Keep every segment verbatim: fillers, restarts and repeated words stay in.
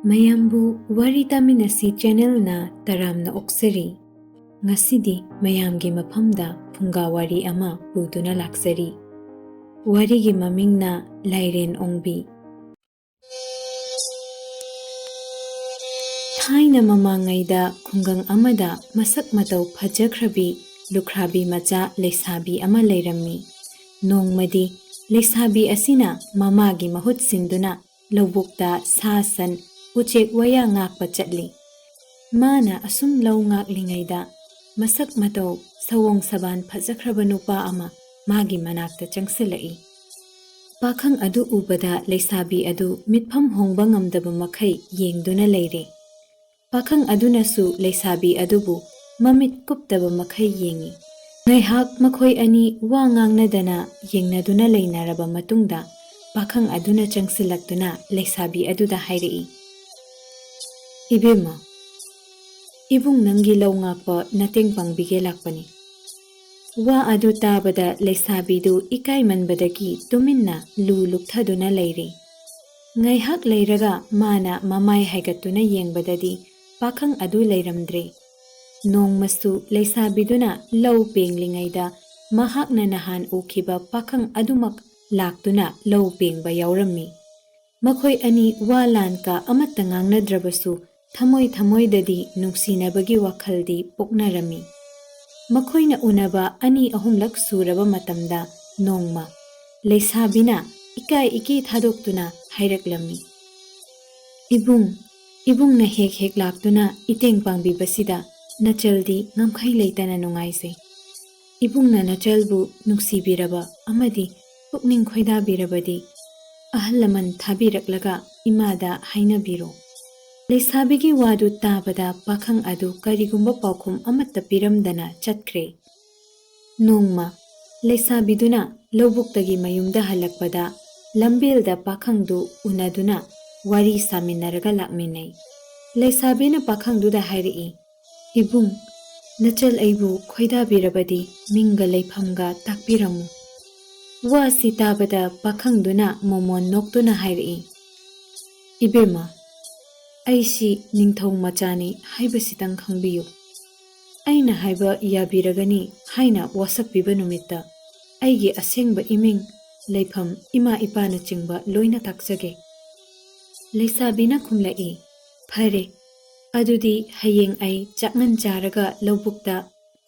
ꯃꯌꯥꯝꯕꯨ ꯋꯥꯔꯤ ꯇꯥꯃꯤꯟꯅꯁꯤ ꯆꯦꯅꯦꯜꯅ ꯇꯔꯥꯝꯅ ꯑꯣꯛꯆꯔꯤ꯫ ꯉꯁꯤꯗꯤ ꯃꯌꯥꯝꯒꯤ ꯃꯐꯝꯗ ꯐꯨꯡꯒꯥ ꯋꯥꯔꯤ ꯑꯃ ꯄꯨꯗꯨꯅ ꯂꯥꯛꯆꯔꯤ꯫ ꯋꯥꯔꯤꯒꯤ ꯃꯃꯤꯡꯅ ꯂꯥꯏꯔꯦꯟ ꯑꯣꯡꯕꯤ꯫ ꯊꯥꯏꯅ ꯃꯃꯥꯡꯉꯩꯗ ꯈꯨꯡꯒꯪ ꯑꯃꯗ ꯃꯁꯛ ꯃꯇꯧ ꯐꯖꯈ꯭ꯔꯕꯤ ꯂꯨꯈ꯭ꯔꯥꯕꯤ ꯃꯆꯥ ꯂꯩꯁꯥꯕꯤ ꯑꯃ ꯂꯩꯔꯝꯃꯤ꯫ ꯅꯣꯡꯃꯗꯤ ꯂꯩꯁꯥꯕꯤ ꯑꯁꯤꯅ ꯃꯃꯥꯒꯤ ꯃꯍꯨꯠ ꯁꯤꯟꯗꯨꯅ ꯂꯧꯕꯨꯛꯇ ꯁꯥ ꯁꯟ, ꯎꯆꯦꯛ ꯋꯥꯌꯥ ꯉꯥꯛꯄ ꯆꯠꯂꯤ꯫ ꯃꯥꯅ ꯑꯁꯨꯝ ꯂꯧ ꯉꯥꯛꯂꯤꯉꯩꯗ ꯃꯁꯛ ꯃꯇꯧ ꯁꯑꯣꯡ ꯁꯕꯥꯟ ꯐꯖꯈ꯭ꯔꯕ ꯅꯨꯄꯥ ꯑꯃ ꯃꯥꯒꯤ ꯃꯅꯥꯛꯇ ꯆꯪꯁꯤꯜꯂꯛꯏ꯫ ꯄꯥꯈꯪ ꯑꯗꯨ ꯎꯕꯗ ꯂꯩꯁꯥꯕꯤ ꯑꯗꯨ ꯃꯤꯠꯐꯝ ꯍꯣꯡꯕ ꯉꯝꯗꯕ ꯃꯈꯩ ꯌꯦꯡꯗꯨꯅ ꯂꯩꯔꯦ꯫ ꯄꯥꯈꯪ ꯑꯗꯨꯅꯁꯨ ꯂꯩꯁꯥꯕꯤ ꯑꯗꯨꯕꯨ ꯃꯃꯤꯠ ꯀꯨꯞꯇꯕ ꯃꯈꯩ ꯌꯦꯡꯏ꯫ ꯉꯥꯏꯍꯥꯛ ꯃꯈꯣꯏ ꯑꯅꯤ ꯋꯥ ꯉꯥꯡꯅꯗꯅ ꯌꯦꯡꯅꯗꯨꯅ ꯂꯩꯅꯔꯕ ꯃꯇꯨꯡꯗ ꯄꯥꯈꯪ ꯑꯗꯨꯅ ꯆꯪꯁꯤꯜꯂꯛꯇꯨꯅ ꯂꯩꯁꯥꯕꯤ ꯑꯗꯨꯗ ꯍꯥꯏꯔꯛꯏ, "ꯏꯕꯦꯝꯃ, ꯏꯕꯨꯡ ꯅꯪꯒꯤ ꯂꯧ ꯉꯥꯛꯄ ꯅꯇꯦꯡ ꯄꯥꯡꯕꯤꯒꯦ ꯂꯥꯛꯄꯅꯤ꯫" ꯋꯥ ꯑꯗꯨ ꯇꯥꯕꯗ ꯂꯩꯁꯥꯕꯤꯗꯨ ꯏꯀꯥꯏꯃꯟꯕꯗꯒꯤ ꯇꯨꯃꯤꯟꯅ ꯂꯨ ꯂꯨꯛꯊꯗꯨꯅ ꯂꯩꯔꯦ꯫ ꯉꯥꯏꯍꯥꯛ ꯂꯩꯔꯒ ꯃꯥꯅ ꯃꯃꯥꯏ ꯍꯥꯏꯒꯠꯇꯨꯅ ꯌꯦꯡꯕꯗꯗꯤ ꯄꯥꯈꯪ ꯑꯗꯨ ꯂꯩꯔꯝꯗ꯭ꯔꯦ꯫ ꯅꯣꯡꯃꯁꯨ ꯂꯩꯁꯥꯕꯤꯗꯨꯅ ꯂꯧ ꯄꯦꯡꯂꯤꯉꯩꯗ ꯃꯍꯥꯛꯅ ꯅꯍꯥꯟ ꯎꯈꯤꯕ ꯄꯥꯈꯪ ꯑꯗꯨꯃꯛ ꯂꯥꯛꯇꯨꯅ ꯂꯧ ꯄꯦꯡꯕ ꯌꯥꯎꯔꯝꯃꯤ꯫ ꯃꯈꯣꯏ ꯑꯅꯤ ꯋꯥ ꯂꯥꯟ ꯀꯥ ꯑꯃꯠꯇ ꯉꯥꯡꯅꯗ꯭ꯔꯕꯁꯨ ꯊꯃꯣꯏ ꯊꯃꯣꯏꯗꯗꯤ ꯅꯨꯡꯁꯤꯅꯕꯒꯤ ꯋꯥꯈꯜꯗꯤ ꯄꯣꯛꯅꯔꯝꯃꯤ꯫ ꯃꯈꯣꯏꯅ ꯎꯅꯕ ꯑꯅꯤ ꯑꯍꯨꯝꯂꯛ ꯁꯨꯔꯕ ꯃꯇꯝꯗ ꯅꯣꯡꯃ ꯂꯩꯁꯥꯕꯤꯅ ꯏꯀꯥꯏ ꯏꯀꯤ ꯊꯥꯗꯣꯛꯇꯨꯅ ꯍꯥꯏꯔꯛꯂꯝꯃꯤ, "ꯏꯕꯨꯡ, ꯏꯕꯨꯡꯅ ꯍꯦꯛ ꯍꯦꯛ ꯂꯥꯛꯇꯨꯅ ꯏꯇꯦꯡ ꯄꯥꯡꯕꯤꯕꯁꯤꯗ ꯅꯆꯜꯗꯤ ꯉꯝꯈꯩ ꯂꯩꯇꯅ ꯅꯨꯡꯉꯥꯏꯖꯩ꯫ ꯏꯕꯨꯡꯅ ꯅꯆꯜꯕꯨ ꯅꯨꯡꯁꯤꯕꯤꯔꯕ ꯑꯃꯗꯤ ꯄꯨꯛꯅꯤꯡ ꯈꯣꯏꯗꯥꯕꯤꯔꯕꯗꯤ ꯑꯍꯜ ꯂꯃꯟ ꯊꯥꯕꯤꯔꯛꯂꯒ ꯏꯃꯥꯗ ꯍꯥꯏꯅꯕꯤꯔꯣ꯫" ꯂꯩꯁꯥꯕꯤꯒꯤ ꯋꯥꯗꯨ ꯇꯥꯕꯗ ꯄꯥꯈꯪ ꯑꯗꯨ ꯀꯔꯤꯒꯨꯝꯕ ꯄꯥꯎꯈꯨꯝ ꯑꯃꯠꯇ ꯄꯤꯔꯝꯗꯅ ꯆꯠꯈ꯭ꯔꯦ꯫ ꯅꯣꯡꯃ ꯂꯩꯁꯥꯕꯤꯗꯨꯅ ꯂꯧꯕꯨꯛꯇꯒꯤ ꯃꯌꯨꯝꯗ ꯍꯜꯂꯛꯄꯗ ꯂꯝꯕꯦꯜꯗ ꯄꯥꯈꯪꯗꯨ ꯎꯅꯗꯨꯅ ꯋꯥꯔꯤ ꯁꯥꯃꯤꯟꯅꯔꯒ ꯂꯥꯛꯃꯤꯟꯅꯩ꯫ ꯂꯩꯁꯥꯕꯤꯅ ꯄꯥꯈꯪꯗꯨꯗ ꯍꯥꯏꯔꯛꯏ, "ꯏꯕꯨꯡ, ꯅꯆꯜ ꯑꯩꯕꯨ ꯈꯣꯏꯗꯥꯕꯤꯔꯕꯗꯤ ꯃꯤꯡꯒ ꯂꯩꯐꯝꯒ ꯇꯥꯛꯄꯤꯔꯝꯃꯨ꯫" ꯋꯥꯁꯤ ꯇꯥꯕꯗ ꯄꯥꯈꯪꯗꯨꯅ ꯃꯣꯃꯣꯟ ꯅꯣꯛꯇꯨꯅ ꯍꯥꯏꯔꯛꯏ, "ꯏꯕꯦꯝꯃ, ꯑꯩꯁꯤ ꯅꯤꯡꯊꯧ ꯃꯆꯥꯅꯤ ꯍꯥꯏꯕꯁꯤꯇꯪ ꯈꯪꯕꯤꯌꯨ꯫ ꯑꯩꯅ ꯍꯥꯏꯕ ꯌꯥꯕꯤꯔꯒꯅꯤ ꯍꯥꯏꯅ ꯋꯥꯁꯛꯄꯤꯕ ꯅꯨꯃꯤꯠꯇ ꯑꯩꯒꯤ ꯑꯁꯦꯡꯕ ꯏꯃꯤꯡ, ꯂꯩꯐꯝ, ꯏꯃꯥ ꯏꯄꯥꯅꯆꯤꯡꯕ ꯂꯣꯏꯅ ꯇꯥꯛꯆꯒꯦ꯫ ꯂꯩꯁꯥꯕꯤꯅ ꯈꯨꯝꯂꯛꯏ, "ꯐꯔꯦ, ꯑꯗꯨꯗꯤ ꯍꯌꯦꯡ ꯑꯩ ꯆꯥꯛꯉꯟ ꯆꯥꯔꯒ ꯂꯧꯕꯨꯛꯇ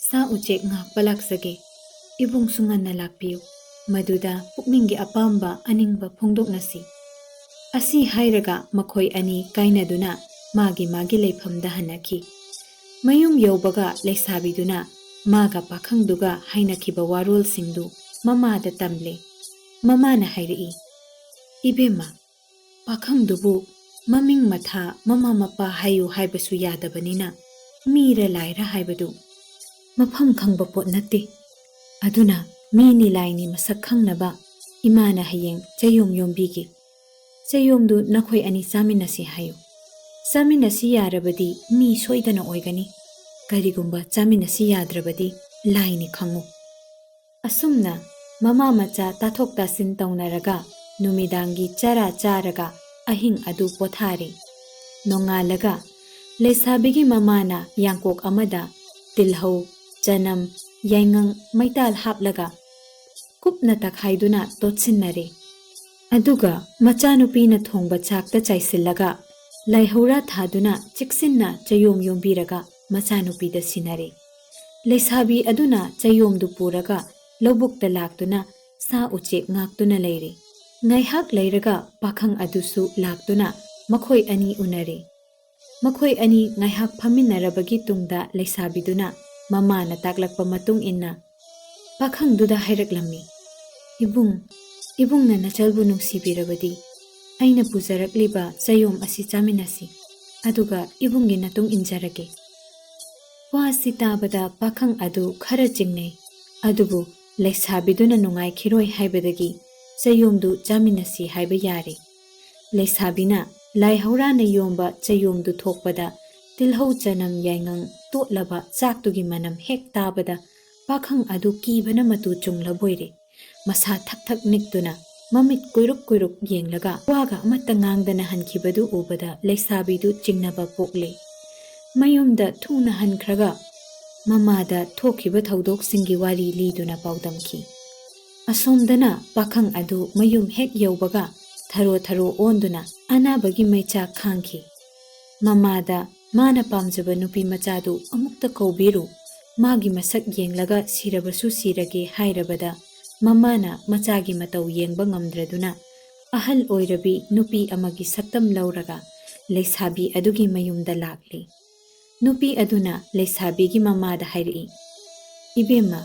ꯁꯥ ꯎꯆꯦꯛ ꯉꯥꯛꯄ ꯂꯥꯛꯆꯒꯦ꯫ ꯏꯕꯨꯡꯁꯨ ꯉꯟꯅ ꯂꯥꯛꯄꯤꯌꯨ꯫ ꯃꯗꯨꯗ ꯄꯨꯛꯅꯤꯡꯒꯤ ꯑꯄꯥꯝꯕ ꯑꯅꯤꯡꯕ ꯐꯣꯡꯗꯣꯛꯅꯁꯤ꯫" ꯑꯁꯤ ꯍꯥꯏꯔꯒ ꯃꯈꯣꯏ ꯑꯅꯤ ꯀꯥꯏꯅꯗꯨꯅ ꯃꯥꯒꯤ ꯃꯥꯒꯤ ꯂꯩꯐꯝꯗ ꯍꯟꯅꯈꯤ꯫ ꯃꯌꯨꯝ ꯌꯧꯕꯒ ꯂꯩꯁꯥꯕꯤꯗꯨꯅ ꯃꯥꯒ ꯄꯥꯈꯪꯗꯨꯒ ꯍꯥꯏꯅꯈꯤꯕ ꯋꯥꯔꯣꯜꯁꯤꯡꯗꯨ ꯃꯃꯥꯗ ꯇꯝꯂꯦ꯫ ꯃꯃꯥꯅ ꯍꯥꯏꯔꯛꯏ, "ꯏꯕꯦꯝꯃ, ꯄꯥꯈꯪꯗꯨꯕꯨ ꯃꯃꯤꯡ ꯃꯊꯥ ꯃꯃꯥ ꯃꯄꯥ ꯍꯥꯏꯌꯨ ꯍꯥꯏꯕꯁꯨ ꯌꯥꯗꯕꯅꯤꯅ, ꯃꯤꯔ ꯂꯥꯏꯔ ꯍꯥꯏꯕꯗꯨ ꯃꯐꯝ ꯈꯪꯕ ꯄꯣꯠ ꯅꯠꯇꯦ꯫ ꯑꯗꯨꯅ ꯃꯤꯅꯤ ꯂꯥꯏꯅꯤ ꯃꯁꯛ ꯈꯪꯅꯕ ꯏꯃꯥꯅ ꯍꯌꯦꯡ ꯆꯌꯣꯝ ꯌꯣꯝꯕꯤꯒꯦ꯫ ꯆꯌꯣꯝꯗꯨ ꯅꯈꯣꯏ ꯑꯅꯤ ꯆꯥꯃꯤꯟꯅꯁꯤ ꯍꯥꯏꯌꯨ꯫ ꯆꯥꯃꯤꯟꯅꯁꯤ ꯌꯥꯔꯕꯗꯤ ꯃꯤ ꯁꯣꯏꯗꯅ ꯑꯣꯏꯒꯅꯤ꯫ ꯀꯔꯤꯒꯨꯝꯕ ꯆꯥꯃꯤꯟꯅꯁꯤ ꯌꯥꯗ꯭ꯔꯕꯗꯤ ꯂꯥꯏꯅꯤ ꯈꯪꯉꯨ꯫" ꯑꯁꯨꯝꯅ ꯃꯃꯥ ꯃꯆꯥ ꯇꯥꯊꯣꯛ ꯇꯥꯁꯤꯟ ꯇꯧꯅꯔꯒ ꯅꯨꯃꯤꯗꯥꯡꯒꯤ ꯆꯔꯥ ꯆꯥꯔꯒ ꯑꯍꯤꯡ ꯑꯗꯨ ꯄꯣꯊꯥꯔꯦ꯫ ꯅꯣꯡꯉꯥꯜꯂꯒ ꯂꯩꯁꯥꯕꯤꯒꯤ ꯃꯃꯥꯅ ꯌꯥꯡꯀꯣꯛ ꯑꯃꯗ ꯇꯤꯜꯍꯧ, ꯆꯅꯝ, ꯌꯥꯏꯉꯪ, ꯃꯩꯇꯥꯜ ꯍꯥꯞꯂꯒ ꯀꯨꯞꯅ ꯇꯛꯈꯥꯏꯗꯨꯅ ꯇꯣꯠꯁꯤꯟꯅꯔꯦ꯫ ꯑꯗꯨꯒ ꯃꯆꯥꯅꯨꯄꯤꯅ ꯊꯣꯡꯕ ꯆꯥꯛꯇ ꯆꯥꯏꯁꯤꯜꯂꯒ ꯂꯥꯏꯍꯧꯔꯥ ꯊꯥꯗꯨꯅ ꯆꯦꯛꯁꯤꯟꯅ ꯆꯌꯣꯝ ꯌꯣꯝꯕꯤꯔꯒ ꯃꯆꯥꯅꯨꯄꯤꯗ ꯁꯤꯟꯅꯔꯦ꯫ ꯂꯩꯁꯥꯕꯤ ꯑꯗꯨꯅ ꯆꯌꯣꯝꯗꯨ ꯄꯨꯔꯒ ꯂꯧꯕꯨꯛꯇ ꯂꯥꯛꯇꯨꯅ ꯁꯥ ꯎꯆꯦꯛ ꯉꯥꯛꯇꯨꯅ ꯂꯩꯔꯦ꯫ ꯉꯥꯏꯍꯥꯛ ꯂꯩꯔꯒ ꯄꯥꯈꯪ ꯑꯗꯨꯁꯨ ꯂꯥꯛꯇꯨꯅ ꯃꯈꯣꯏ ꯑꯅꯤ ꯎꯅꯔꯦ꯫ ꯃꯈꯣꯏ ꯑꯅꯤ ꯉꯥꯏꯍꯥꯛ ꯐꯝꯃꯤꯟꯅꯔꯕꯒꯤ ꯇꯨꯡꯗ ꯂꯩꯁꯥꯕꯤꯗꯨꯅ ꯃꯃꯥꯅ ꯇꯥꯛꯂꯛꯄ ꯃꯇꯨꯡ ꯏꯟꯅ ꯄꯥꯈꯪꯗꯨꯗ ꯍꯥꯏꯔꯛꯂꯝꯃꯤ, "ꯏꯕꯨꯡ, ꯏꯕꯨꯡꯅ ꯅꯆꯜꯕꯨ ꯅꯨꯡꯁꯤꯕꯤꯔꯕꯗꯤ ꯑꯩꯅ ꯄꯨꯖꯔꯛꯂꯤꯕ ꯆꯌꯣꯝ ꯑꯁꯤ ꯆꯥꯃꯤꯟꯅꯁꯤ, ꯑꯗꯨꯒ ꯏꯕꯨꯡꯒꯤ ꯅꯇꯨꯡ ꯏꯟꯖꯔꯒꯦ꯫" ꯋꯥꯁꯤ ꯇꯥꯕꯗ ꯄꯥꯈꯪ ꯑꯗꯨ ꯈꯔ ꯆꯤꯡꯅꯩ, ꯑꯗꯨꯕꯨ ꯂꯩꯁꯥꯕꯤꯗꯨꯅ ꯅꯨꯡꯉꯥꯏꯈꯤꯔꯣꯏ ꯍꯥꯏꯕꯗꯒꯤ ꯆꯌꯣꯝꯗꯨ ꯆꯥꯃꯤꯟꯅꯁꯤ ꯍꯥꯏꯕ ꯌꯥꯔꯦ꯫ ꯂꯩꯁꯥꯕꯤꯅ ꯂꯥꯏ ꯍꯧꯔꯥꯅ ꯌꯣꯝꯕ ꯆꯌꯣꯝꯗꯨ ꯊꯣꯛꯄꯗ ꯇꯤꯜꯍꯧ ꯆꯅꯝ ꯌꯥꯏꯉꯪ ꯇꯣꯠꯂꯕ ꯆꯥꯛꯇꯨꯒꯤ ꯃꯅꯝ ꯍꯦꯛ ꯇꯥꯕꯗ ꯄꯥꯈꯪ ꯑꯗꯨ ꯀꯤꯕꯅ ꯃꯇꯨ ꯆꯨꯡꯂꯕꯣꯏꯔꯦ꯫ ꯃꯁꯥ ꯊꯛ ꯊꯛ ꯅꯤꯛꯇꯨꯅ ꯃꯃꯤꯠ ꯀꯨꯏꯔꯨꯛ ꯀꯨꯏꯔꯨꯛ ꯌꯦꯡꯂꯒ ꯋꯥꯒ ꯑꯃꯠꯇ ꯉꯥꯡꯗꯅ ꯍꯟꯈꯤꯕꯗꯨ ꯎꯕꯗ ꯂꯩꯁꯥꯕꯤꯗꯨ ꯆꯤꯡꯅꯕ ꯄꯣꯛꯂꯦ꯫ ꯃꯌꯨꯝꯗ ꯊꯨꯅ ꯍꯟꯈ꯭ꯔꯒ ꯃꯃꯥꯗ ꯊꯣꯛꯈꯤꯕ ꯊꯧꯗꯣꯛꯁꯤꯡꯒꯤ ꯋꯥꯔꯤ ꯂꯤꯗꯨꯅ ꯄꯥꯎꯗꯝꯈꯤ꯫ ꯑꯁꯣꯝꯗꯅ ꯄꯥꯈꯪ ꯑꯗꯨ ꯃꯌꯨꯝ ꯍꯦꯛ ꯌꯧꯕꯒ ꯊꯔꯣ ꯊꯔꯣ ꯑꯣꯟꯗꯨꯅ ꯑꯅꯥꯕꯒꯤ ꯃꯩꯆꯥꯛ ꯈꯥꯡꯈꯤ꯫ ꯃꯃꯥꯗ ꯃꯥꯅ ꯄꯥꯝꯖꯕ ꯅꯨꯄꯤ ꯃꯆꯥꯗꯨ ꯑꯃꯨꯛꯇ ꯀꯧꯕꯤꯔꯨ, ꯃꯥꯒꯤ ꯃꯁꯛ ꯌꯦꯡꯂꯒ ꯁꯤꯔꯕꯁꯨ ꯁꯤꯔꯒꯦ ꯍꯥꯏꯔꯕꯗ ꯃꯃꯥꯅ ꯃꯆꯥꯒꯤ ꯃꯇꯧ ꯌꯦꯡꯕ ꯉꯝꯗ꯭ꯔꯗꯨꯅ ꯑꯍꯜ ꯑꯣꯏꯔꯕꯤ ꯅꯨꯄꯤ ꯑꯃꯒꯤ ꯁꯛꯇꯝ ꯂꯧꯔꯒ ꯂꯩꯁꯥꯕꯤ ꯑꯗꯨꯒꯤ ꯃꯌꯨꯝꯗ ꯂꯥꯛꯂꯤ꯫ ꯅꯨꯄꯤ ꯑꯗꯨꯅ ꯂꯩꯁꯥꯕꯤꯒꯤ ꯃꯃꯥꯗ ꯍꯥꯏꯔꯛꯏ, "ꯏꯕꯦꯝꯃ,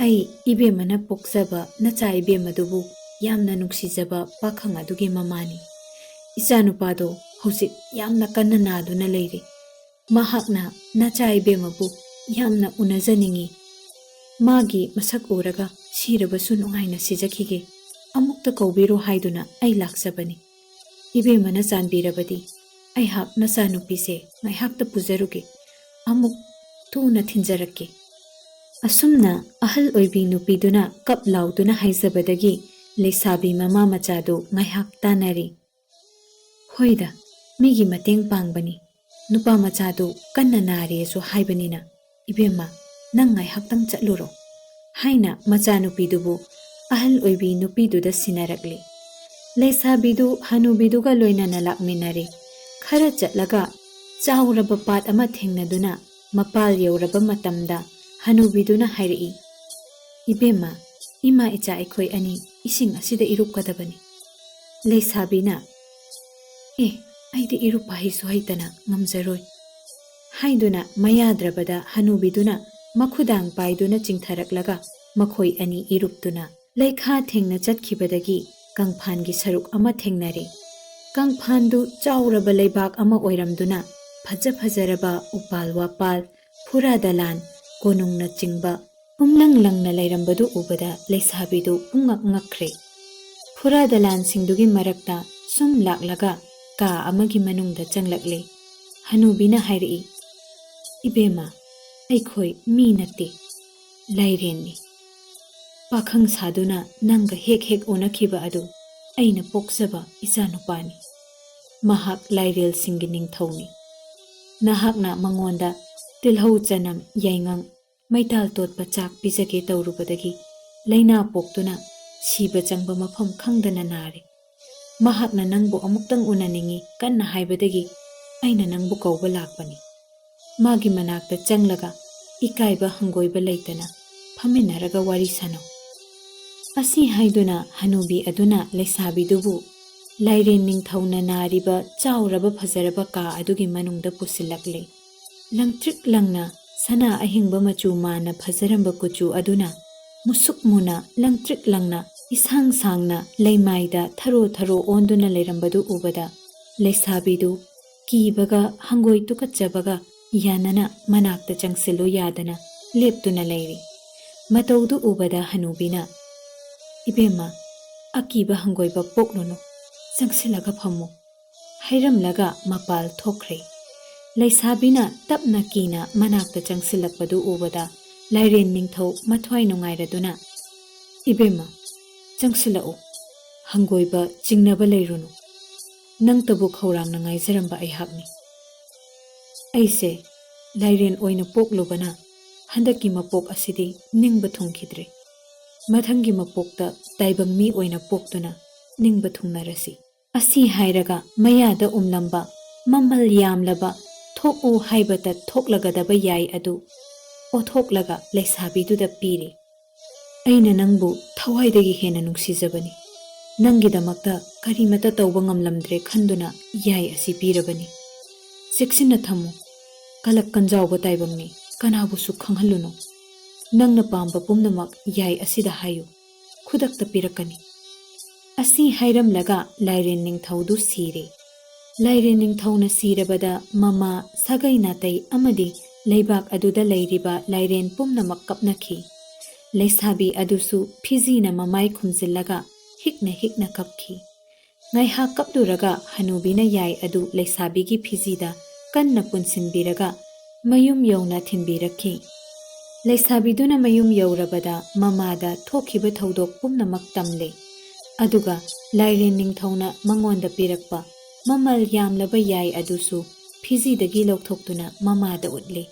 ꯑꯩ ꯏꯕꯦꯝꯃꯅ ꯄꯣꯛꯆꯕ ꯅꯆꯥ ꯏꯕꯦꯝꯃꯗꯨꯕꯨ ꯌꯥꯝꯅ ꯅꯨꯡꯁꯤꯖꯕ ꯄꯥꯈꯪ ꯑꯗꯨꯒꯤ ꯃꯃꯥꯅꯤ꯫ ꯏꯆꯥꯅꯨꯄꯥꯗꯣ ꯍꯧꯖꯤꯛ ꯌꯥꯝꯅ ꯀꯟꯅ ꯅꯥꯗꯨꯅ ꯂꯩꯔꯤ꯫ ꯃꯍꯥꯛꯅ ꯅꯆꯥ ꯏꯕꯦꯝꯃꯕꯨ ꯌꯥꯝꯅ ꯎꯅꯖꯅꯤꯡꯏ꯫ ꯃꯥꯒꯤ ꯃꯁꯛ ꯎꯔꯒ ꯁꯤꯔꯕꯁꯨ ꯅꯨꯡꯉꯥꯏꯅ ꯁꯤꯖꯈꯤꯒꯦ꯫ ꯑꯃꯨꯛꯇ ꯀꯧꯕꯤꯔꯣ ꯍꯥꯏꯗꯨꯅ ꯑꯩ ꯂꯥꯛꯆꯕꯅꯤ꯫ ꯏꯕꯦꯝꯃꯅ ꯆꯥꯟꯕꯤꯔꯕꯗꯤ ꯑꯩꯍꯥꯛ ꯅꯆꯥꯅꯨꯄꯤꯁꯦ ꯉꯥꯏꯍꯥꯛꯇ ꯄꯨꯖꯔꯨꯒꯦ꯫ ꯑꯃꯨꯛ ꯊꯨꯅ ꯊꯤꯟꯖꯔꯛꯀꯦ꯫" ꯑꯁꯨꯝꯅ ꯑꯍꯜ ꯑꯣꯏꯕꯤ ꯅꯨꯄꯤꯗꯨꯅ ꯀꯞ ꯂꯥꯎꯗꯨꯅ ꯍꯥꯏꯖꯕꯗꯒꯤ ꯂꯩꯁꯥꯕꯤ ꯃꯃꯥ ꯃꯆꯥꯗꯨ ꯉꯥꯏꯍꯥꯛ ꯇꯥꯅꯔꯤ꯫ "ꯍꯣꯏꯗ, ꯃꯤꯒꯤ ꯃꯇꯦꯡ ꯄꯥꯡꯕꯅꯤ꯫ ꯅꯨꯄꯥ ꯃꯆꯥꯗꯨ ꯀꯟꯅ ꯅꯥꯔꯦꯁꯨ ꯍꯥꯏꯕꯅꯤꯅ, ꯏꯕꯦꯝꯃ, ꯅꯪ ꯉꯥꯏꯍꯥꯛꯇꯪ ꯆꯠꯂꯨꯔꯣ" ꯍꯥꯏꯅ ꯃꯆꯥꯅꯨꯄꯤꯗꯨꯕꯨ ꯑꯍꯜ ꯑꯣꯏꯕꯤ ꯅꯨꯄꯤꯗꯨꯗ ꯁꯤꯟꯅꯔꯛꯂꯤ꯫ ꯂꯩꯁꯥꯕꯤꯗꯨ ꯍꯅꯨꯕꯤꯗꯨꯒ ꯂꯣꯏꯅꯅ ꯂꯥꯛꯃꯤꯟꯅꯔꯦ꯫ ꯈꯔ ꯆꯠꯂꯒ ꯆꯥꯎꯔꯕ ꯄꯥꯠ ꯑꯃ ꯊꯦꯡꯅꯗꯨꯅ ꯃꯄꯥꯜ ꯌꯧꯔꯕ ꯃꯇꯝꯗ ꯍꯅꯨꯕꯤꯗꯨꯅ ꯍꯥꯏꯔꯛꯏ, "ꯏꯕꯦꯝꯃ, ꯏꯃꯥ ꯏꯆꯥ ꯑꯩꯈꯣꯏ ꯑꯅꯤ ꯏꯁꯤꯡ ꯑꯁꯤꯗ ꯏꯔꯨꯞꯀꯗꯕꯅꯤ꯫" ꯂꯩꯁꯥꯕꯤꯅ, "ꯑꯦ, ꯑꯩꯗꯤ ꯏꯔꯨꯞꯄ ꯍꯩꯁꯨ ꯍꯩꯇꯅ ꯉꯝꯖꯔꯣꯏ" ꯍꯥꯏꯗꯨꯅ ꯃꯌꯥꯗ꯭ꯔꯕꯗ ꯍꯅꯨꯕꯤꯗꯨꯅ ꯃꯈꯨꯗꯥꯡ ꯄꯥꯏꯗꯨꯅ ꯆꯤꯡꯊꯔꯛꯂꯒ ꯃꯈꯣꯏ ꯑꯅꯤ ꯏꯔꯨꯞꯇꯨꯅ ꯂꯩꯈꯥ ꯊꯦꯡꯅ ꯆꯠꯈꯤꯕꯗꯒꯤ ꯀꯪꯐꯥꯟꯒꯤ ꯁꯔꯨꯛ ꯑꯃ ꯊꯦꯡꯅꯔꯦ꯫ ꯀꯪꯐꯥꯟꯗꯨ ꯆꯥꯎꯔꯕ ꯂꯩꯕꯥꯛ ꯑꯃ ꯑꯣꯏꯔꯝꯗꯨꯅ ꯐꯖ ꯐꯖꯔꯕ ꯎꯄꯥꯜ ꯋꯥꯄꯥꯜ, ꯐꯨꯔꯥ ꯗꯂꯥꯟ, ꯀꯣꯅꯨꯡꯅꯆꯤꯡꯕ ꯄꯨꯝꯂꯪ ꯂꯪꯅ ꯂꯩꯔꯝꯕꯗꯨ ꯎꯕꯗ ꯂꯩꯁꯥꯕꯤꯗꯨ ꯄꯨꯡꯉꯛ ꯉꯛꯈ꯭ꯔꯦ꯫ ꯐꯨꯔꯥ ꯗꯂꯥꯟꯁꯤꯡꯗꯨꯒꯤ ꯃꯔꯛꯇ ꯁꯨꯝ ꯂꯥꯛꯂꯒ ꯀꯥ ꯑꯃꯒꯤ ꯃꯅꯨꯡꯗ ꯆꯪꯂꯛꯂꯦ꯫ ꯍꯅꯨꯕꯤꯅ ꯍꯥꯏꯔꯛꯏ, "ꯏꯕꯦꯝꯃ, ꯑꯩꯈꯣꯏ ꯃꯤ ꯅꯠꯇꯦ, ꯂꯥꯏꯔꯦꯟꯅꯤ꯫ ꯄꯥꯈꯪ ꯁꯥꯗꯨꯅ ꯅꯪꯒ ꯍꯦꯛ ꯍꯦꯛ ꯎꯅꯈꯤꯕ ꯑꯗꯨ ꯑꯩꯅ ꯄꯣꯛꯆꯕ ꯏꯆꯥꯅꯨꯄꯥꯅꯤ꯫ ꯃꯍꯥꯛ ꯂꯥꯏꯔꯦꯜꯁꯤꯡꯒꯤ ꯅꯤꯡꯊꯧꯅꯤ꯫ ꯅꯍꯥꯛꯅ ꯃꯉꯣꯟꯗ ꯇꯤꯜꯍꯧ, ꯆꯅꯝ, ꯌꯥꯏꯉꯪ, ꯃꯩꯇꯥꯜ ꯇꯣꯠꯄ ꯆꯥꯛ ꯄꯤꯖꯒꯦ ꯇꯧꯔꯨꯕꯗꯒꯤ ꯂꯥꯏꯅꯥ ꯄꯣꯛꯇꯨꯅ ꯁꯤꯕ ꯆꯪꯕ ꯃꯐꯝ ꯈꯪꯗꯅ ꯅꯥꯔꯦ꯫ ꯃꯍꯥꯛꯅ ꯅꯪꯕꯨ ꯑꯃꯨꯛꯇꯪ ꯎꯅꯅꯤꯡꯏ ꯀꯟꯅ ꯍꯥꯏꯕꯗꯒꯤ ꯑꯩꯅ ꯅꯪꯕꯨ ꯀꯧꯕ ꯂꯥꯛꯄꯅꯤ꯫ ꯃꯥꯒꯤ ꯃꯅꯥꯛꯇ ꯆꯪꯂꯒ ꯏꯀꯥꯏꯕ ꯍꯪꯒꯣꯏꯕ ꯂꯩꯇꯅ ꯐꯝꯃꯤꯟꯅꯔꯒ ꯋꯥꯔꯤ ꯁꯥꯟꯅꯧ꯫ ꯑꯁꯤ ꯍꯥꯏꯗꯨꯅ ꯍꯅꯨꯕꯤ ꯑꯗꯨꯅ ꯂꯩꯁꯥꯕꯤꯗꯨꯕꯨ ꯂꯥꯏꯔꯦꯟ ꯅꯤꯡꯊꯧꯅ ꯅꯥꯔꯤꯕ ꯆꯥꯎꯔꯕ ꯐꯖꯔꯕ ꯀꯥ ꯑꯗꯨꯒꯤ ꯃꯅꯨꯡꯗ ꯄꯨꯁꯤꯜꯂꯛꯂꯦ꯫ ꯂꯪꯇ꯭ꯔꯤꯛ ꯂꯪꯅ ꯁꯅꯥ ꯑꯍꯤꯡꯕ ꯃꯆꯨ ꯃꯥꯅ ꯐꯖꯔꯝꯕ ꯀꯨꯆꯨ ꯑꯗꯨꯅ ꯃꯨꯁꯨꯛ ꯃꯨꯅ ꯂꯪꯇ꯭ꯔꯤꯛ ꯂꯪꯅ ꯏꯁꯥꯡ ꯁꯥꯡꯅ ꯂꯩꯃꯥꯏꯗ ꯊꯔꯣ ꯊꯔꯣ ꯑꯣꯟꯗꯨꯅ ꯂꯩꯔꯝꯕꯗꯨ ꯎꯕꯗ ꯂꯩꯁꯥꯕꯤꯗꯨ ꯀꯤꯕꯒ ꯍꯪꯒꯣꯏ ꯇꯨꯀꯠꯆꯕꯒ ꯌꯥꯅꯅ ꯃꯅꯥꯛꯇ ꯆꯪꯁꯤꯜꯂꯨ ꯌꯥꯗꯅ ꯂꯦꯞꯇꯨꯅ ꯂꯩꯔꯤ꯫ ꯃꯇꯧꯗꯨ ꯎꯕꯗ ꯍꯅꯨꯕꯤꯅ, "ꯏꯕꯦꯝꯃ, ꯑꯀꯤꯕ ꯍꯪꯒꯣꯏꯕ ꯄꯣꯛꯂꯨꯅꯨ, ꯆꯪꯁꯤꯜꯂꯒ ꯐꯝꯃꯨ," ꯍꯥꯏꯔꯝꯂꯒ ꯃꯄꯥꯜ ꯊꯣꯛꯈ꯭ꯔꯦ꯫ ꯂꯩꯁꯥꯕꯤꯅ ꯇꯞꯅ ꯀꯤꯅ ꯃꯅꯥꯛꯇ ꯆꯪꯁꯤꯜꯂꯛꯄꯗꯨ ꯎꯕꯗ ꯂꯥꯏꯔꯦꯟ ꯅꯤꯡꯊꯧ ꯃꯊ꯭ꯋꯥꯏ ꯅꯨꯡꯉꯥꯏꯔꯗꯨꯅ, "ꯏꯕꯦꯝꯃ, ꯆꯪꯁꯤꯜꯂꯛꯎ, ꯍꯪꯒꯣꯏꯕ ꯆꯤꯡꯅꯕ ꯂꯩꯔꯨꯅꯨ, ꯅꯪꯇꯕꯨ ꯈꯧꯔꯥꯡꯅ ꯉꯥꯏꯖꯔꯝꯕ ꯑꯩꯍꯥꯛꯅꯤ꯫ ꯑꯩꯁꯦ ꯂꯥꯏꯔꯦꯟ ꯑꯣꯏꯅ ꯄꯣꯛꯂꯨꯕꯅ ꯍꯟꯗꯛꯀꯤ ꯃꯄꯣꯛ ꯑꯁꯤꯗꯤ ꯅꯤꯡꯕ ꯊꯨꯡꯈꯤꯗ꯭ꯔꯦ꯫ ꯃꯊꯪꯒꯤ ꯃꯄꯣꯛꯇ ꯇꯥꯏꯕꯪ ꯃꯤ ꯑꯣꯏꯅ ꯄꯣꯛꯇꯨꯅ ꯅꯤꯡꯕ ꯊꯨꯡꯅꯔꯁꯤ꯫" ꯑꯁꯤ ꯍꯥꯏꯔꯒ ꯃꯌꯥꯗ ꯎꯝꯂꯝꯕ ꯃꯃꯜ ꯌꯥꯝꯂꯕ ꯊꯣꯛꯎ ꯍꯥꯏꯕꯇ ꯊꯣꯛꯂꯒꯗꯕ ꯌꯥꯏ ꯑꯗꯨ ꯑꯣꯊꯣꯛꯂꯒ ꯂꯩꯁꯥꯕꯤꯗꯨꯗ ꯄꯤꯔꯤ꯫ "ꯑꯩꯅ ꯅꯪꯕꯨ ꯊꯋꯥꯏꯗꯒꯤ ꯍꯦꯟꯅ ꯅꯨꯡꯁꯤꯖꯕꯅꯤ꯫ ꯅꯪꯒꯤꯗꯃꯛꯇ ꯀꯔꯤꯃꯇ ꯇꯧꯕ ꯉꯝꯂꯝꯗ꯭ꯔꯦ ꯈꯟꯗꯨꯅ ꯌꯥꯏ ꯑꯁꯤ ꯄꯤꯔꯕꯅꯤ꯫ ꯆꯦꯛꯁꯤꯟꯅ ꯊꯝꯃꯨ꯫ ꯀꯂꯛ ꯀꯟꯖꯥꯎꯕ ꯇꯥꯏꯕꯪꯅꯤ, ꯀꯅꯥꯕꯨꯁꯨ ꯈꯪꯍꯜꯂꯨꯅꯨ꯫ ꯅꯪꯅ ꯄꯥꯝꯕ ꯄꯨꯝꯅꯃꯛ ꯌꯥꯏ ꯑꯁꯤꯗ ꯍꯥꯏꯌꯨ, ꯈꯨꯗꯛꯇ ꯄꯤꯔꯛꯀꯅꯤ꯫" ꯑꯁꯤ ꯍꯥꯏꯔꯝꯂꯒ ꯂꯥꯏꯔꯦꯟ ꯅꯤꯡꯊꯧꯗꯨ ꯁꯤꯔꯦ꯫ ꯂꯥꯏꯔꯦꯟ ꯅꯤꯡꯊꯧꯅ ꯁꯤꯔꯕꯗ ꯃꯃꯥ, ꯁꯥꯒꯩ ꯅꯥꯇꯩ ꯑꯃꯗꯤ ꯂꯩꯕꯥꯛ ꯑꯗꯨꯗ ꯂꯩꯔꯤꯕ ꯂꯥꯏꯔꯦꯟ ꯄꯨꯝꯅꯃꯛ ꯀꯞꯅꯈꯤ꯫ ꯂꯩꯁꯥꯕꯤ ꯑꯗꯨꯁꯨ ꯐꯤꯖꯤꯅ ꯃꯃꯥꯏ ꯈꯨꯝꯖꯤꯜꯂꯒ ꯍꯤꯛꯅ ꯍꯤꯛꯅ ꯀꯞꯈꯤ꯫ ꯉꯥꯏꯍꯥꯛ ꯀꯞꯂꯨꯔꯒ ꯍꯅꯨꯕꯤꯅ ꯌꯥꯏ ꯑꯗꯨ ꯂꯩꯁꯥꯕꯤꯒꯤ ꯐꯤꯖꯤꯗ ꯀꯟꯅ ꯄꯨꯟꯁꯤꯟꯕꯤꯔꯒ ꯃꯌꯨꯝ ꯌꯧꯅ ꯊꯤꯟꯕꯤꯔꯛꯈꯤ꯫ ꯂꯩꯁꯥꯕꯤꯗꯨꯅ ꯃꯌꯨꯝ ꯌꯧꯔꯕꯗ ꯃꯃꯥꯗ ꯊꯣꯛꯈꯤꯕ ꯊꯧꯗꯣꯛ ꯄꯨꯝꯅꯃꯛ ꯇꯝꯂꯦ꯫ ꯑꯗꯨꯒ ꯂꯥꯏꯔꯦꯟ ꯅꯤꯡꯊꯧꯅ ꯃꯉꯣꯟꯗ ꯄꯤꯔꯛꯄ ꯃꯃꯜ ꯌꯥꯝꯂꯕ ꯌꯥꯏ ꯑꯗꯨꯁꯨ ꯐꯤꯖꯤꯗꯒꯤ ꯂꯧꯊꯣꯛꯇꯨꯅ ꯃꯃꯥꯗ ꯎꯠꯂꯦ꯫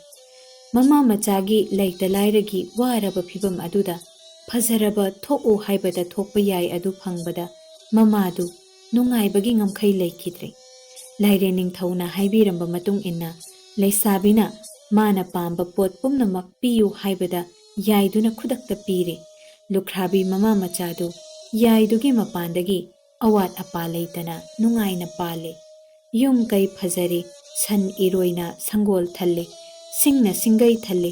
ꯃꯃꯥ ꯃꯆꯥꯒꯤ ꯂꯩꯇ ꯂꯥꯏꯔꯒꯤ ꯋꯥꯔꯕ ꯐꯤꯚꯝ ꯑꯗꯨꯗ ꯐꯖꯔꯕ ꯊꯣꯛꯎ ꯍꯥꯏꯕꯗ ꯊꯣꯛꯄ ꯌꯥꯏ ꯑꯗꯨ ꯐꯪꯕꯗ ꯃꯃꯥꯗꯨ ꯅꯨꯡꯉꯥꯏꯕꯒꯤ ꯉꯝꯈꯩ ꯂꯩꯈꯤꯗ꯭ꯔꯦ꯫ ꯂꯥꯏꯔꯦꯟ ꯅꯤꯡꯊꯧꯅ ꯍꯥꯏꯕꯤꯔꯝꯕ ꯃꯇꯨꯡ ꯏꯟꯅ ꯂꯩꯁꯥꯕꯤꯅ ꯃꯥꯅ ꯄꯥꯝꯕ ꯄꯣꯠ ꯄꯨꯝꯅꯃꯛ ꯄꯤꯌꯨ ꯍꯥꯏꯕꯗ ꯌꯥꯏꯗꯨꯅ ꯈꯨꯗꯛꯇ ꯄꯤꯔꯦ꯫ ꯂꯨꯈ꯭ꯔꯥꯕꯤ ꯃꯃꯥ ꯃꯆꯥꯗꯨ ꯌꯥꯏꯗꯨꯒꯤ ꯃꯄꯥꯟꯗꯒꯤ ꯑꯋꯥꯠ ꯑꯄꯥ ꯂꯩꯇꯅ ꯅꯨꯡꯉꯥꯏꯅ ꯄꯥꯜꯂꯦ꯫ ꯌꯨꯝ ꯀꯩ ꯐꯖꯔꯦ, ꯁꯟ ꯏꯔꯣꯏꯅ ꯁꯪꯒꯣꯜ ꯊꯜꯂꯦ, ꯁꯤꯡꯅ ꯁꯤꯡꯒꯩ ꯊꯜꯂꯦ,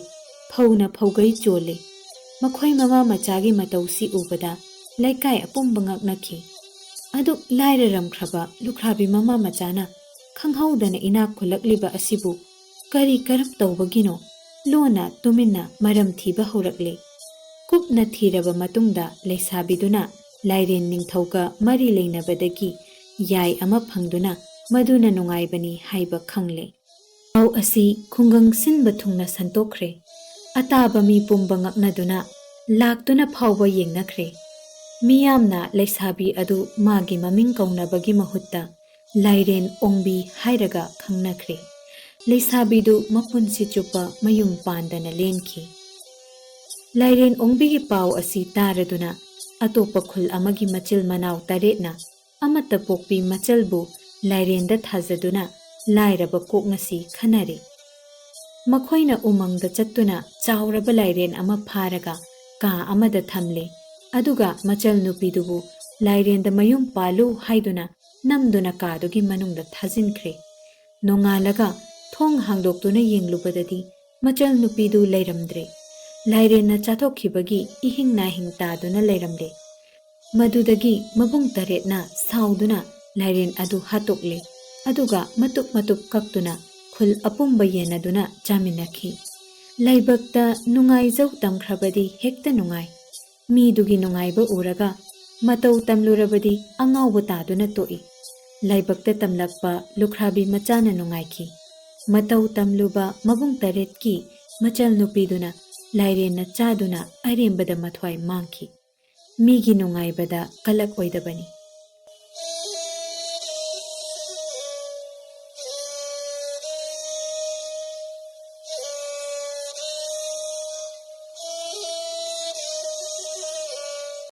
ꯐꯧꯅ ꯐꯧꯒꯩ ꯆꯣꯜꯂꯦ꯫ ꯃꯈꯣꯏ ꯃꯃꯥ ꯃꯆꯥꯒꯤ ꯃꯇꯧꯁꯤ ꯎꯕꯗ ꯂꯩꯀꯥꯏ ꯑꯄꯨꯝꯕ ꯉꯛꯅꯈꯤ꯫ ꯑꯗꯨꯛ ꯂꯥꯏꯔꯔꯝꯈ꯭ꯔꯕ ꯂꯨꯈ꯭ꯔꯥꯕꯤ ꯃꯃꯥ ꯃꯆꯥꯅ ꯈꯪꯍꯧꯗꯅ ꯏꯅꯥꯛ ꯈꯨꯜꯂꯛꯂꯤꯕ ꯑꯁꯤꯕꯨ ꯀꯔꯤ ꯀꯔꯝ ꯇꯧꯕꯒꯤꯅꯣ? ꯂꯣꯟꯅ ꯇꯨꯃꯤꯟꯅ ꯃꯔꯝ ꯊꯤꯕ ꯍꯧꯔꯛꯂꯦ꯫ ꯀꯨꯞꯅ ꯊꯤꯔꯕ ꯃꯇꯨꯡꯗ ꯂꯩꯁꯥꯕꯤꯗꯨꯅ ꯂꯥꯏꯔꯦꯟ ꯅꯤꯡꯊꯧꯒ ꯃꯔꯤ ꯂꯩꯅꯕꯗꯒꯤ ꯌꯥꯏ ꯑꯃ ꯐꯪꯗꯨꯅ ꯃꯗꯨꯅ ꯅꯨꯡꯉꯥꯏꯕꯅꯤ ꯍꯥꯏꯕ ꯈꯪꯂꯦ꯫ ꯄꯥꯎ ꯑꯁꯤ ꯈꯨꯡꯒꯪ ꯁꯤꯟꯕ ꯊꯨꯡꯅ ꯁꯟꯇꯣꯛꯈ꯭ꯔꯦ꯫ ꯑꯇꯥꯕ ꯃꯤ ꯄꯨꯝꯕ ꯉꯛꯅꯗꯨꯅ ꯂꯥꯛꯇꯨꯅ ꯐꯥꯎꯕ ꯌꯦꯡꯅꯈ꯭ꯔꯦ꯫ ꯃꯤꯌꯥꯝꯅ ꯂꯩꯁꯥꯕꯤ ꯑꯗꯨ ꯃꯥꯒꯤ ꯃꯃꯤꯡ ꯀꯧꯅꯕꯒꯤ ꯃꯍꯨꯠꯇ ꯂꯥꯏꯔꯦꯟ ꯑꯣꯡꯕꯤ ꯍꯥꯏꯔꯒ ꯈꯪꯅꯈ꯭ꯔꯦ꯫ ꯂꯩꯁꯥꯕꯤꯗꯨ ꯃꯄꯨꯟꯁꯤ ꯆꯨꯞꯄ ꯃꯌꯨꯝ ꯄꯥꯟꯗꯅ ꯂꯦꯟꯈꯤ꯫ ꯂꯥꯏꯔꯦꯟ ꯑꯣꯡꯕꯤꯒꯤ ꯄꯥꯎ ꯑꯁꯤ ꯇꯥꯔꯗꯨꯅ ꯑꯇꯣꯞꯄ ꯈꯨꯜ ꯑꯃꯒꯤ ꯃꯆꯤꯜ ꯃꯅꯥꯎ ꯇꯔꯦꯠꯅ ꯑꯃꯠꯇ ꯄꯣꯛꯄꯤ ꯃꯆꯜꯕꯨ ꯂꯥꯏꯔꯦꯟꯗ ꯊꯥꯖꯗꯨꯅ ꯂꯥꯏꯔꯕ ꯀꯣꯛ ꯉꯁꯤ ꯈꯟꯅꯔꯦ꯫ ꯃꯈꯣꯏꯅ ꯎꯃꯪꯗ ꯆꯠꯇꯨꯅ ꯆꯥꯎꯔꯕ ꯂꯥꯏꯔꯦꯟ ꯑꯃ ꯐꯥꯔꯒ ꯀꯥ ꯑꯃꯗ ꯊꯝꯂꯦ꯫ ꯑꯗꯨꯒ ꯃꯆꯜ ꯅꯨꯄꯤꯗꯨꯕꯨ ꯂꯥꯏꯔꯦꯟꯗ ꯃꯌꯨꯝ ꯄꯥꯜꯂꯨ ꯍꯥꯏꯗꯨꯅ ꯅꯝꯗꯨꯅ ꯀꯥꯗꯨꯒꯤ ꯃꯅꯨꯡꯗ ꯊꯥꯖꯤꯟꯈ꯭ꯔꯦ꯫ ꯅꯣꯡꯉꯥꯜꯂꯒ ꯊꯣꯡ ꯍꯥꯡꯗꯣꯛꯇꯨꯅ ꯌꯦꯡꯂꯨꯕꯗꯗꯤ ꯃꯆꯜ ꯅꯨꯄꯤꯗꯨ ꯂꯩꯔꯝꯗ꯭ꯔꯦ꯫ ꯂꯥꯏꯔꯦꯟꯅ ꯆꯥꯊꯣꯛꯈꯤꯕꯒꯤ ꯏꯍꯤꯡ ꯅꯥꯍꯤꯡ ꯇꯥꯗꯨꯅ ꯂꯩꯔꯝꯂꯦ꯫ ꯃꯗꯨꯗꯒꯤ ꯃꯕꯨꯡ ꯇꯔꯦꯠꯅ ꯁꯥꯎꯗꯨꯅ ꯂꯥꯏꯔꯦꯟ ꯑꯗꯨ ꯍꯥꯠꯇꯣꯛꯂꯦ꯫ ꯑꯗꯨꯒ ꯃꯇꯨꯞ ꯃꯇꯨꯞ ꯀꯛꯇꯨꯅ ꯈꯨꯜ ꯑꯄꯨꯝꯕ ꯌꯦꯟꯅꯗꯨꯅ ꯆꯥꯃꯤꯟꯅꯈꯤ꯫ ꯂꯥꯏꯕꯛꯇ ꯅꯨꯡꯉꯥꯏꯖꯧ ꯇꯝꯈ꯭ꯔꯕꯗꯤ ꯍꯦꯛꯇ ꯅꯨꯡꯉꯥꯏ꯫ ꯃꯤꯗꯨꯒꯤ ꯅꯨꯡꯉꯥꯏꯕ ꯎꯔꯒ ꯃꯇꯧ ꯇꯝꯂꯨꯔꯕꯗꯤ ꯑꯉꯥꯎꯕ ꯇꯥꯗꯨꯅ ꯇꯣꯛꯏ꯫ ꯂꯥꯏꯕꯛꯇ ꯇꯝꯂꯛꯄ ꯂꯨꯈ꯭ꯔꯥꯕꯤ ꯃꯆꯥꯅ ꯅꯨꯡꯉꯥꯏꯈꯤ꯫ ꯃꯇꯧ ꯇꯝꯂꯨꯕ ꯃꯕꯨꯡ ꯇꯔꯦꯠꯀꯤ ꯃꯆꯜ ꯅꯨꯄꯤꯗꯨꯅ ꯂꯥꯏꯔꯦꯟꯅ ꯆꯥꯗꯨꯅ ꯑꯔꯦꯝꯕꯗ ꯃꯊ꯭ꯋꯥꯏ ꯃꯥꯡꯈꯤ꯫ ꯃꯤꯒꯤ ꯅꯨꯡꯉꯥꯏꯕꯗ ꯀꯂꯛ ꯑꯣꯏꯗꯕꯅꯤ꯫